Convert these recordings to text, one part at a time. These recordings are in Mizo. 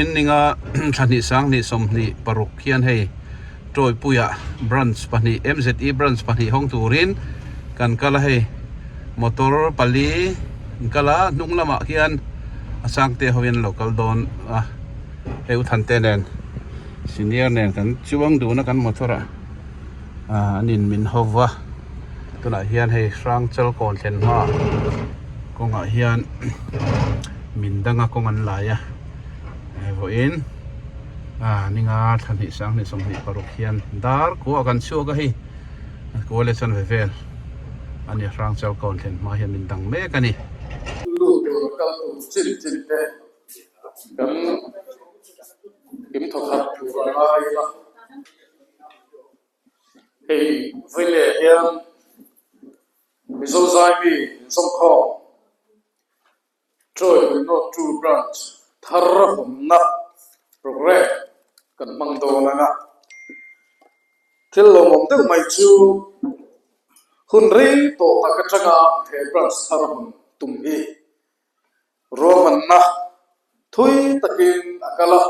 Vawiin ninga thla hnih 20 26 hian hei Tawipuia branch pahnih MZE branch pahnih hawng turin kan kal a hei motor pali an kal a hnung lamah khian a sangte ho hian an lo kal dawn a hei u Thante nen senior nen kan chuang dun a kan motor ah ah an in min ho va tunah hian hei Hrangchal kawn thlen hma kawngah hian min danga kawng an lai a hei vawiin ah ninga thla hnih 20 26 hian dar kua kan chhuak a hei kua leh chuan ve vel a ni Hrangchal kawn thlen hma hian min dang mek a ni. Lut tur kal tur chin chin te kan kim thawkhat tur a ngai a. Hei vawiin hian Mizo Zaimi inzawmkhawm Troy Huinawt Two Branch thar hawnna programme kan hmang dawn ang a. Thil lawmawm deuh mai chu hun rei tawh tak atanga he branch thar hawn tum hi Ruahmanna thui takin a kal a,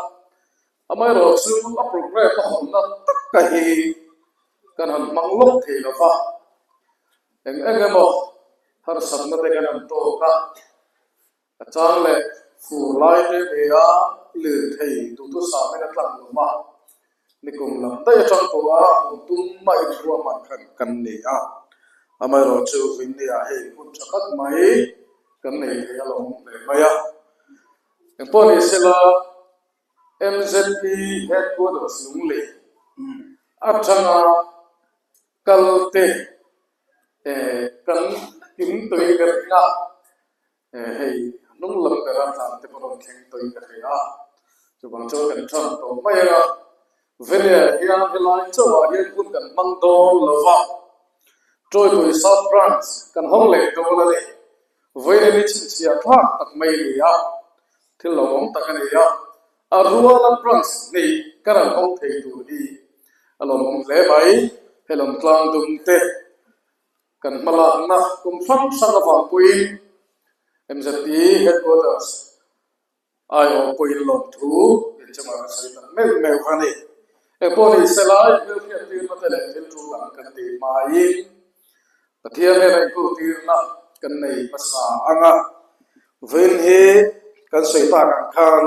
amaherawh chu a programme a hawnna taka hi kan han hmang lawk thei lo va, eng eng emaw harsatna te kan han tawk a, a chang leh fur lai te nia lirthei duhthusam in a tlang lo va, nikum lam daih atang pawha hun tum a inruahman khan kan ni a, amaherawh chu Vinny-a hei hun tha tak mai kan nei thei a lo awm ve mai a. Engpawh ni sela MZP headquarters Lunglei atanga kal te kan kim tui ber ringa hei hnung lam bera tlan te pawh rawn thleng tui ka thei a, chuvang chuan kan tan tawh mai a. Velia hian helai chauhah hian hun kan hmang dawn lo va, Tawipui South Branch kan hawng leh dawn a ni. Vawiin hi chhinchhiah thlak tak mai a ni a, thil lo awm tak a ni a, a ruala branch hnih kan han hawng thei tur hi a lawmawm hle mai. He lam tlang dum te kan hmalakna kum hrang hrang avang pawhin MZP Headquarters Aiawh pawhin lawmthu inchungah ka sawi tak meuh meuh a ni. Engpawh ni sela, i hmelhriat tirna te leh thil tul dang kan tih hmain Pathian hnena inkultirna kan nei hmasa ang a. Vawiin hi kan sawi tak ang khan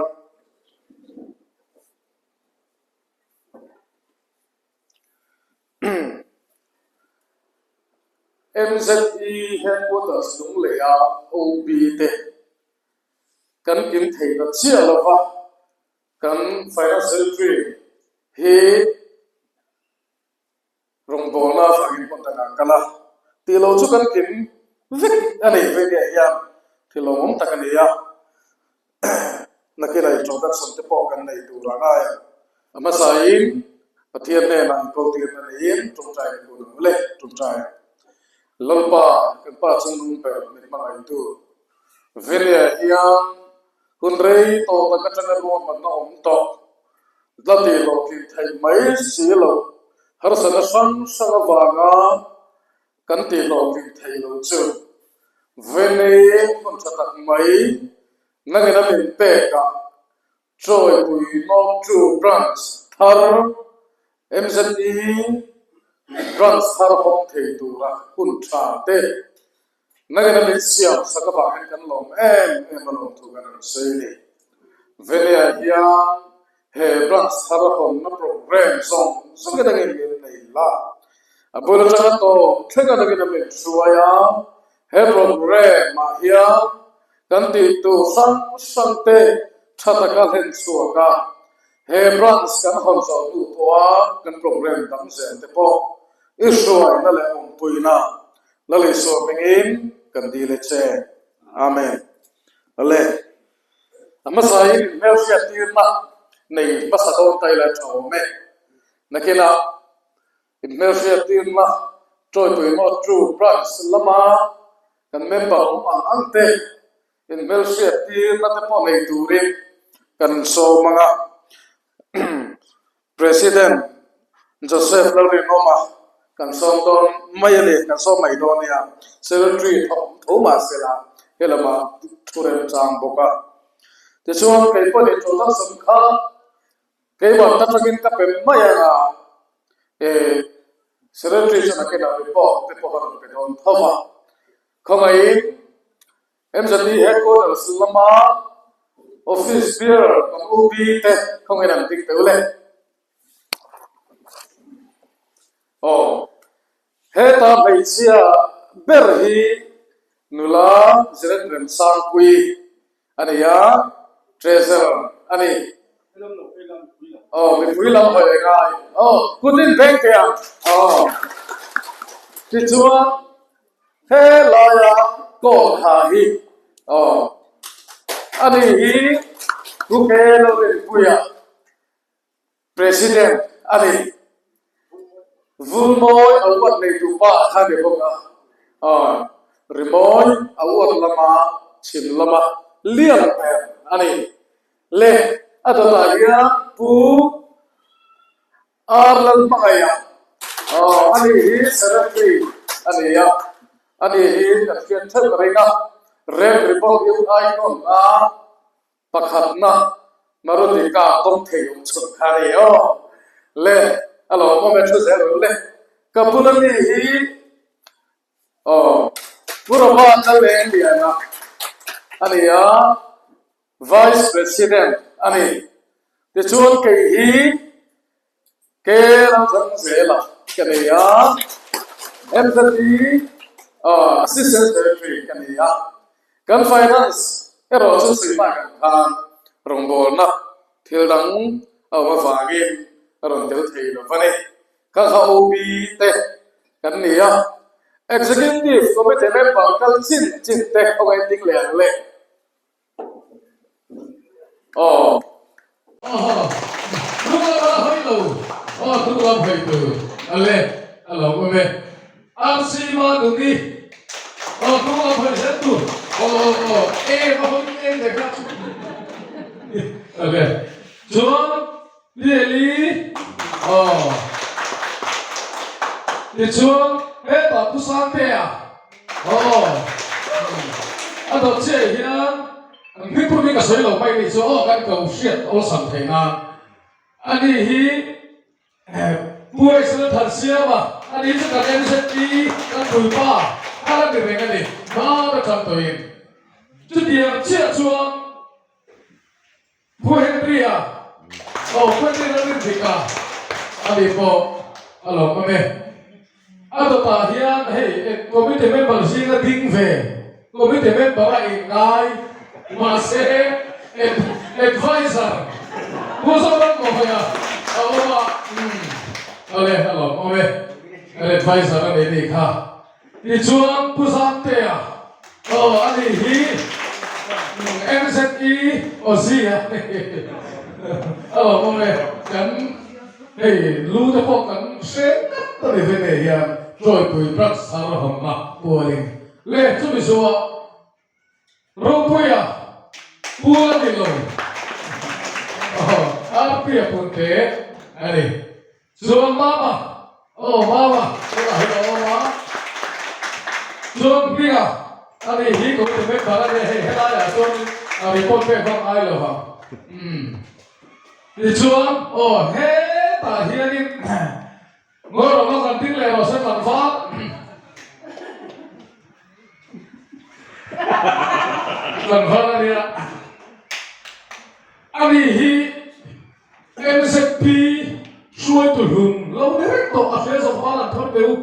MZE Headquarters Lungleia OB te Kan kim thei ta chiah lo va, kan financial tree hi rawngbawlna avangin hmun dangah a kal a, tih lo chu kan kim vek a nei ve nge hian thil lawmawm tak a ni a, nakinah introduction te pawh kan nei tur a ngai ang. A hmasain Pathian hnenah inkaltirna neiin tawngtai kan hun ang le, tawngtai. Lalpa, kan Pa chungnung ber min hmangaihtu Velia hian hun rei tawh tak atanga ruahmanna awm tawh, la tih loh tlin theih mai si lo, harsatna hrang hrang avanga kan tih hlawhtlin thei lo chu Veni hmun tha tak mai nangin a min pekah Chawipui North Two Branch thar MZE Branch thar hawng thei tura hun tha te nangin a min siam sak avangin kan lawm em em a lawmthu kan rawn sawi a ni. Venia hian he branch thar a hawnna programme zawng zawng hi dangin min nei la. A bul atanga tawp thleng atangin a min hruai a, he programme ah hian Kan tih tur hrang hrang te tha taka hlen chhuak a, he branch kan hawn zawh hnu pawha kan programme dang zel te pawh i hruaina leh awmpuina Lalisua hmingin kan dil e che. Amen. Ale, a hmasain inhmelhriat tirna nei hmasa dawn ta ila tha awm e. Nakinah inhmelhriat tirna Tawipui North Branch lama Kan member awm ang ang te inhmelhriat tirna te pawh nei turin kan sawm ang a. President Joseph Lalrinawma kan sawm dawn mai a ni, kan sawm mai dawn nia. Secretary tho tho mah sela he lamah thu remchang bawk a. Tichuan, kei pawh nih introduction kha keimah ta tangin ka pe mai ang a, e Secretary chuan a kenah report te pawh a rawn pe dawn tho va. Khawngaihin MZE Headquarters lama Office Bearer kan UB te khawngaihin an ding teuh le. Aw, heta hmeichhia ber hi nula Ziret Remsangpui a ni a, Treasurer a ni. Aw, mipui lam hawi a ngai. Aw, kutin beng teh ang. Aw, tichuan he laia coat ha hi aw, ani hi Pu Ke Lorinpuia President a ni. Vulmawi award neitu pa kha ni bawk a, rimawi award lama chhim lama lian ber a ni. Le a dawtah hian Pu R Lalhmangaia a ni hi Secretary a ni a, a ni hi kan hriat theuh reng a, Rev Report Youth Icon a Pakhatna, Maruti car dawng thei awm chhun kha a ni aw. Le, a lo awm e thu zel rawh le. Ka bula mi hi aw Pu Rama Laleng Liana a ni a, Vice President a ni. Tichuan kei hi Ke Ramthang zela ka nei a, MZP Assistant Secretary ka ni a, kan Finance erawh chu chhui tak ang khan rawngbawlna thil dang a awm avangin a rawn tel thei lo va ni. Ka kha OB te kan ni a, Executive Committee member kal chin chin te khawngaih ding leh ang le. Aw. Aw, hnung lam a hawi lo. Aw, hnung lam hawi tur a le a lo awm e. RC ma nuni. Aw, hnung lam hawi zel tur. Aw, aw, aw, em a hawi em ve kha. A le. Chuan, Lieli. Aw. Tichuan, hetah Pu Sangtea. Aw, a dawt chiah hian an hmingpum hi ka sawi lo mai ni chu aw kan ko hriat awlsam thei nan a ni hi Pu Aisel Thansiama a ni chu kan MZP kan puipa a la ni reng a ni hma atang tawhin chutiang chiah chuan Pu Henry-a aw Pu Henry Lalrinfika a ni pawh a lawm awm e. A dawtah hian hei committee member zinga ding ve, committee member a inngai mahse adviser Pu Zorammawia a awm a, awle a lawm awm e, an adviser a ni nih kha. Tichuan Pu Zamtea aw a nih hi MZE Awzi a a lo awm e, kan hei lu te pawh kan hre ngat a ni ve nei hian Tawipui Branch thar hawnna pualin leh chumi zuah Ropuia pul a ni lo aw Arpia punte a ni. Chuan Mama, aw Mama tunah hian a awm a, chuan Hminga a ni hi committee member a nia hei helaiah chuan a report pek vak ngai lo vang. Umm tichuan aw hetah hianin Ngawi rawh ka kan ding leh rawh se tlangval. Tlangval a nia. A ni hi MZP hruaitu hlun lo ni reng tawh a hria zawk hma an thar deuh.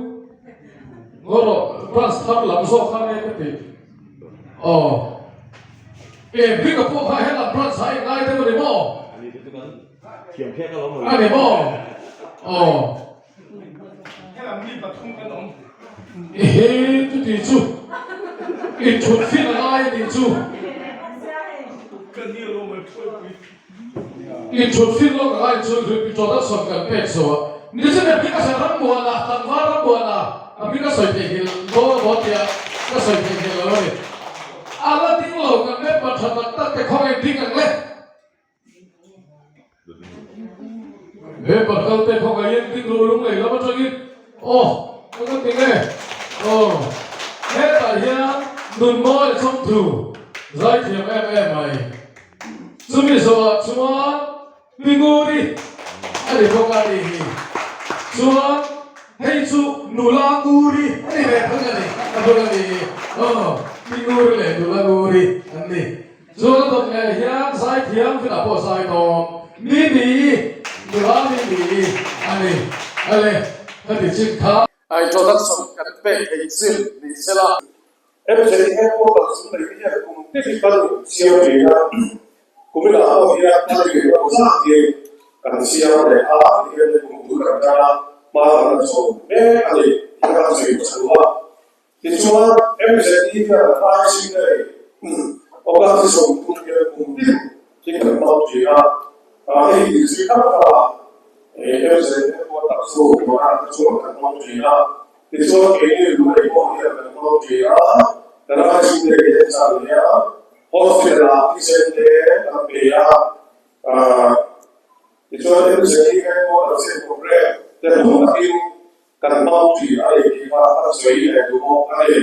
Ngawi rawh branch thar lam zawk kha nia ka ti. Aw. Eng bik a pawh kha helam branch ah i ngai deuh a ni maw? A ni maw? Aw. Ehe chuti chu i thut fin a ngai a nih chu. I thut fin lawk a ngai chu introduction kan pek zo a. Ni chu hemi ka sawi rammuana, tlangval rammuana a hming ka sawi theihnghilh dawn a maw tia ka sawi theihnghilh lo a ni. A la ding lo kan member tha tak tak te khawngaih ding ang le. He pakal te khawngaihin ding luh lung lei lam atangin aw ka ka ti nge aw hetah hian nun mawi a chawm thu zaithiam em em mai. Chumi zawhah chuan Pinguri a ni bawk a nih hi. Chuan hei chu Nula Nguri a ni ve thung a ni, a bul a nih hi. Aw, Pinguri leh Nula Nguri an ni. Chuan a dawt leh hian zaithiam tunah pawh zai dawn Mimi, Nula Mimi a ni. Ale, ka ti chin kha. Introduction kan pek thei chin ni sela. MJ headquarter chu nei hian kum tin kan siam thin a, kuminah pawh hian a ri lo zat hi kan siam leh a, tihian kum bul kan tan a, hma kan la chho mek a ni tih kan sawi hmasa duh a. Tichuan MZE hian IC nei August ni 30 hian kum tin hi kan hmang thin a, hei hi zui tak tak a MZE headquarter chu Duhana te chuan kan hmang thin a. Tichuan keini Lunglei pawh hian kan hmang ṭhin a, kan ICU te hi an chang leh a, hospital ah thisen te kan pe a, tichuan MZP headquarters hian program te hmun takin kan hmang ṭhin a ni tih kha ka sawi leh duh bawk a ni.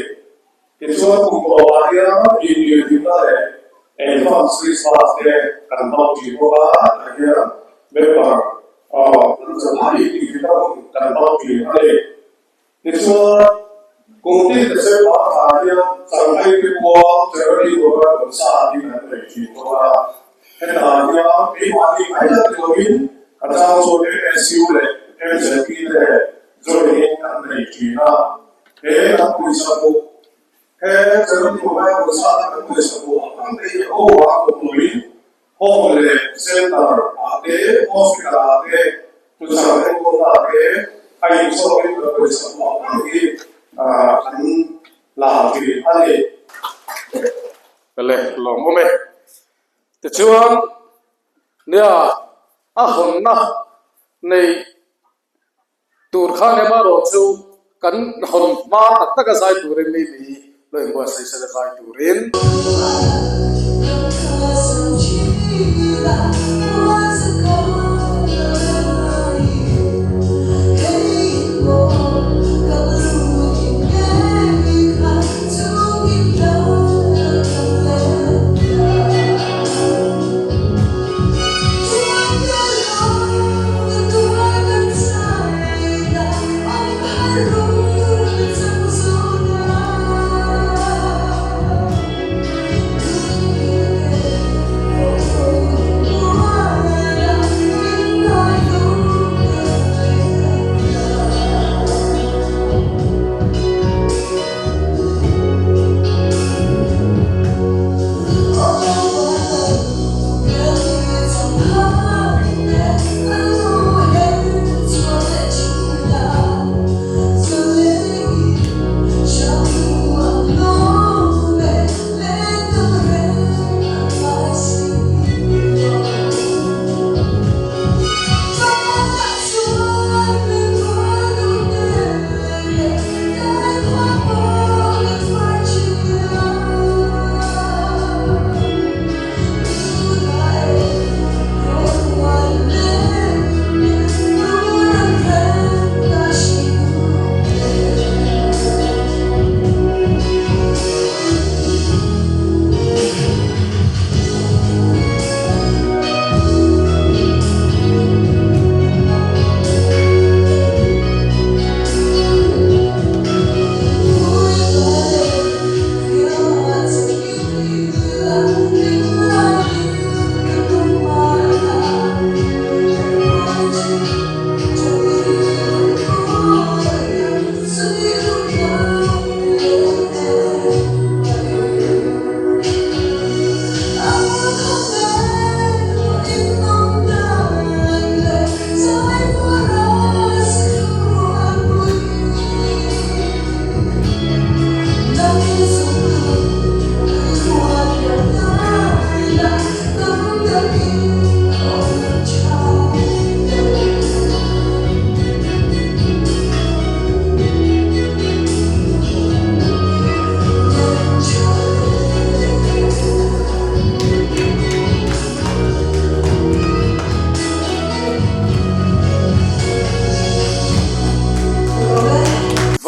Tichuan kum tawpah hian inbiakna leh advance Christmas te kan hmang ṭhin bawk a, tah hian member kan zahai inbiakna hun kan hmang ṭhin a ni. Tichuan kum tin December thla hian Changhai Pipuang Charity Program kan sa hi kan nei ṭhin bawk a, hetah hian keimahni mai la ti loin a chang chuan MSU leh MZP te join-in kan nei ṭhin a. He kan pawisa pawh he Charity Program kan sa na kan pawisa pawh ang ang te hi a ko a awm loin Home leh Center ah te, Hospital ah te, Tuchang enkawlna ah te a inchawkin kan pawisa pawh ang ang hi kan la thin a ni. Le lawm awm e. Tichuan, nia a hawnna nei Tur khan emarawh chu kan hawn hma tak taka zai turin mi mi lo inbuatsaih sela zai turin.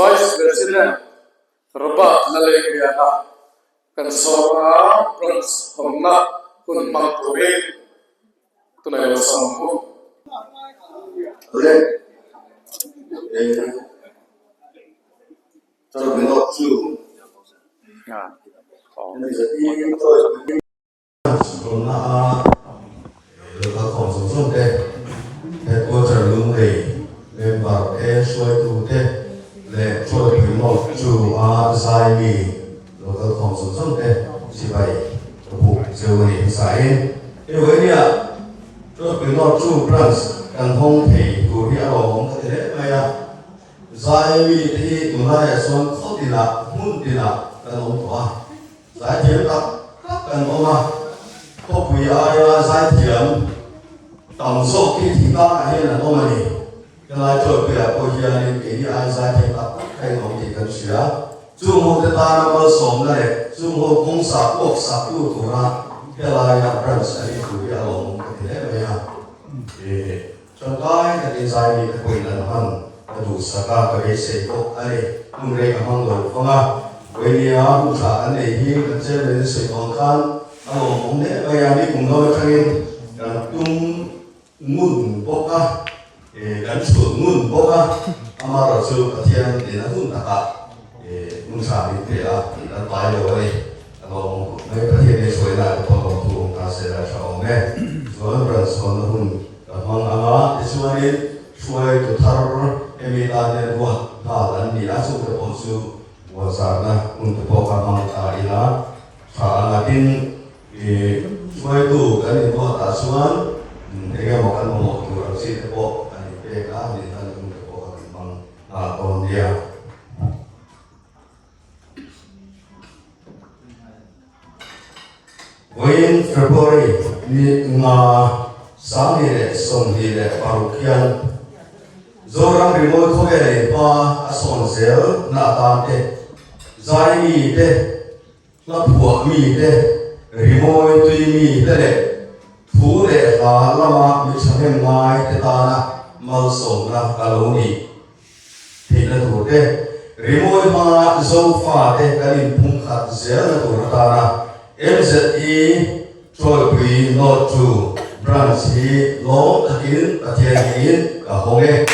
Vice President Robert Lalengriana kan sawm a, Branch hawnna. hun hmang turin tunah i lo sawm ang u. Le Chawi chu Tuna a local khawm zawng zawng te, headquarter Lunglei member te, hruaitu te leh Chawi North chu a zai mi local khawm zawng zawng te chibai ka buk cheu a ni hmasain. Anyway nia, Chawi North chu branch kan hawng thei tur hi a lawmawm ka ti hle mai a. Zai mi te hi tunlaiah chuan khaw tinah, hmun tinah kan awm tawh a. Zaithiam tak tak kan awm a, khawpui aia zaithiam tam zawk hi thingtlangah hian an awm a ni. Helai Chawipuiah pawh hianin keini aia zaithiam tak tak kha in awm tih kan hria. Chung ho te tana malsawmna leh chung ho kawng sah puak saktu tura helaia branch a nih thu hi a lawmawm ka ti hle mai a. Tangkai takin zai mite pawhin an hman ka duhsak a, ka beisei bawk a ni. Hun rei ka hmang lo fang a, Vawinia hun tha kan nei hi kan chairman in sawi dawn khan a lawmawm hle mai a, ni kum lo atangin kan tum ngun bawk a, kan chhut ngun bawk a, amaherawh chu Pathian ina hun takah hun tha min pe a, kan pai lo a ni. A lawmawm khawp mai, Pathian in hruaina te pawh lawmthu awm ta se la tha awm e. Chuan ransawnna hun ka hmang ang a, tichuanin hruaitu thar hemi tan hian ruat nghal an ni a, chungte pawh chu buatzarna hun te pawh ka hmang ta ila tha ang a. Tin, i hruaitu kan inruatah chuan eng emaw kan mamawh tur ang chi te pawh an inpek a, ni hlan hun te pawh kan hmang nghal dawn nia. Vawiin February ni nga 2026 hian Zoram rimawi khawvel in hma a sawn zel na atan te, zai mi te, hla phuah mi te, rimawi tui mi te leh thu leh hla lama mi thahnem ngai te tana malsawmna a lo ni. Theihna tur te, rimawi hmanga Zofa te kan inphungkhat zelna tur atana MZE Chawipui North Two Branch hi lawm takin Pathian hmingin ka hawng e.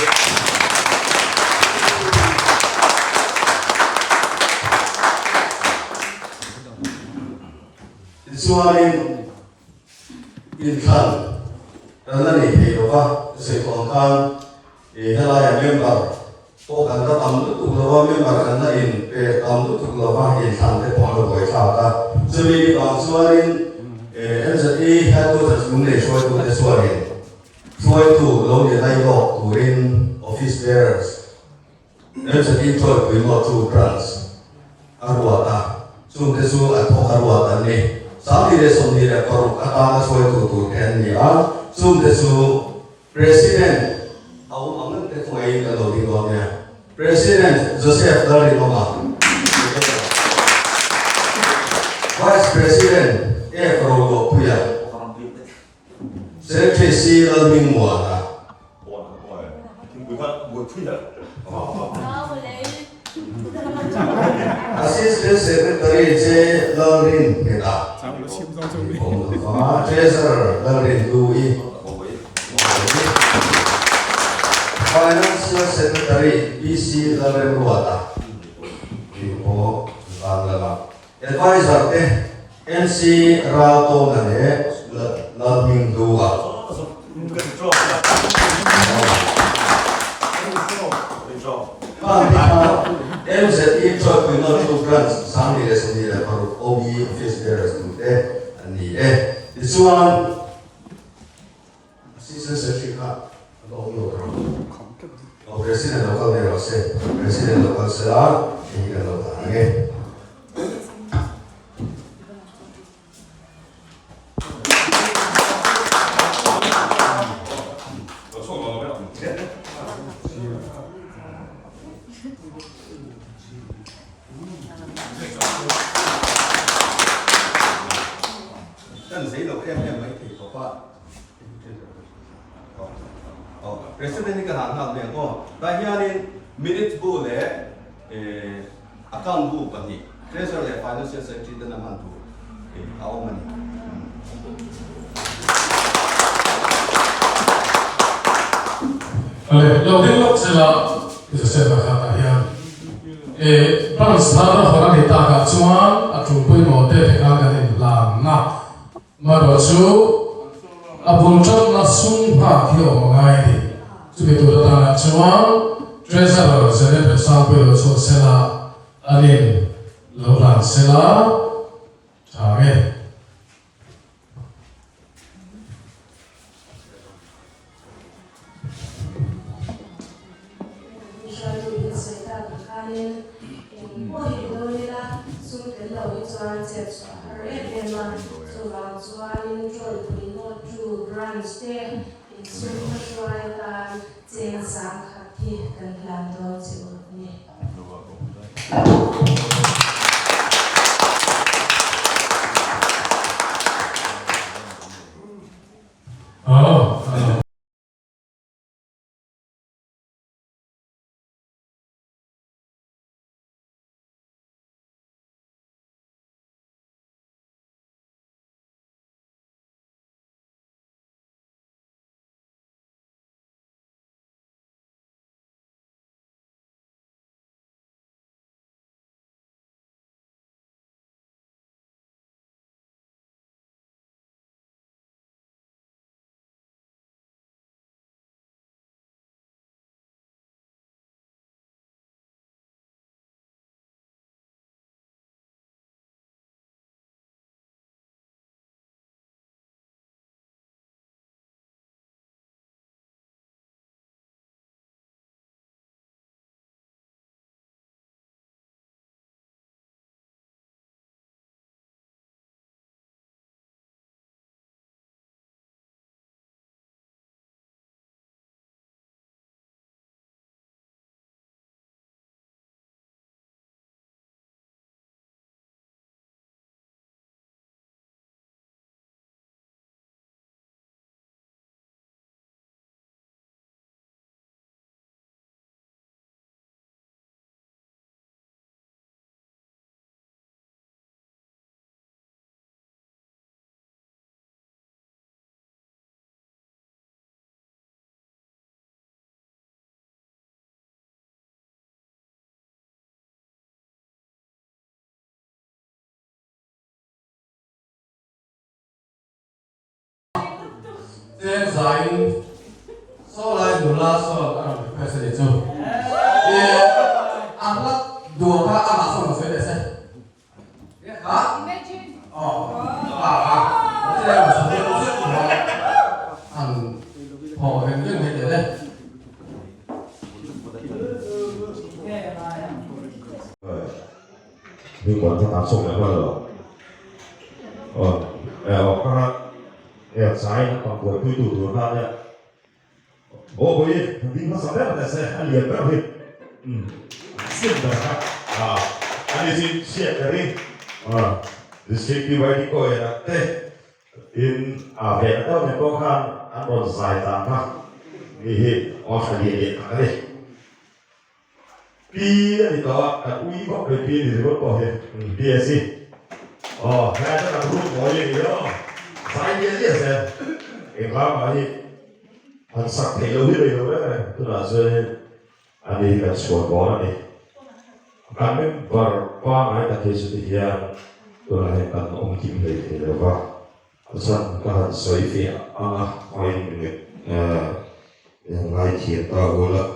Tichuanin inthlan kan la nei thei lova, sawi tawh ang khan I helaia member pawh kan la tam lutuk lo a, member kan la in pe tam lutuk lo a, inthlan te pawh an la buai thlak a. Chumi ni vang chuanin MZE headquarters Lunglei hruaitute chuanin hruaitu lo ni lai lawk turin office bearers MZE Chawipui North Branch a ruat a, chungte chu an thawk a ruat an ni. 2026 atana hruaitu tur te an ni a, chungte chu President a awm ang em te khawngaih in kan lo ding dawn nia. President Joseph Lalrinawma, Vice President F Roduahpuia, Secretary C Lalhmingmuana. Assistant Secretary J Lalrin Ngheta, Treasurer Lalrin Hlui. Financial Secretary PC Lalremruata tih pawh an la lang. Adviser te NC Raltawna leh Lalhminghlua. Khang te kha MZE Chawipui North Branch 2026 OB Office Bearers tute an ni e. Tichuan Assistant Secretary kha a la awm lo rawh. Aw President lo kal ve rawh se. President lo kal sela hei hi kan lo dah ang e. Kan zei lo em em mai thei khawp a. Aw, President hi ka hlan nghal mai ang aw. Tah hianin minute bu leh account bu pahnih, Treasurer leh Financial Secretary ten a hman tur a awm a ni. Ale, lo ding lawk sela Joseph-a kha tah hian e branch thar a hawn a ni takah chuan a tul pawimawh te te kha kan inhlanna Marawh chu a bul tanna sum nghak hi a awm a ngai a ni. Chumi tur atanah chuan Treasurer Janet Resangpui lo chhuak sela, anin lo hlan sela tha nge. Hruaitu in sawi tak ang khanin eng pawh hi dawn ila sum tel lo hi chuan chet chhuah a har em em a, chuvang chuanin Tawlpui North Two Branch te in sum hmahruai atan cheng sang khat hi kan hlan dawn che u a ni. Chen zaiin saw lai nula sawn a rawn request a nih chu. Ih a hla duh kha amah sawn rawn sawi leh se. Aw pawhin ding hmasa ber teh se a lian ber hi sim ber kha a ni chu hriat ka ring district PYD Koyana te in a ve na deuh nen pawh khan an rawn zai tlan kha mi hi aw tha lian lian tak a ni Pi a ni tawh a kan ui khawp mai pi a ni ringawt pawh hi PSC aw helai chuan kan room mawi a ni aw zai lian lian zel engvang mah hi han sak theih loh hi rei lo reng reng tunah chuanin a ni hi kan chhuan dawn a ni kan member pangngai tak hi chuti hian tunah hian kan awm kim hlei thei lo va a chhan ka han sawi fiah ang a khawiin min ngai thiam ta ula.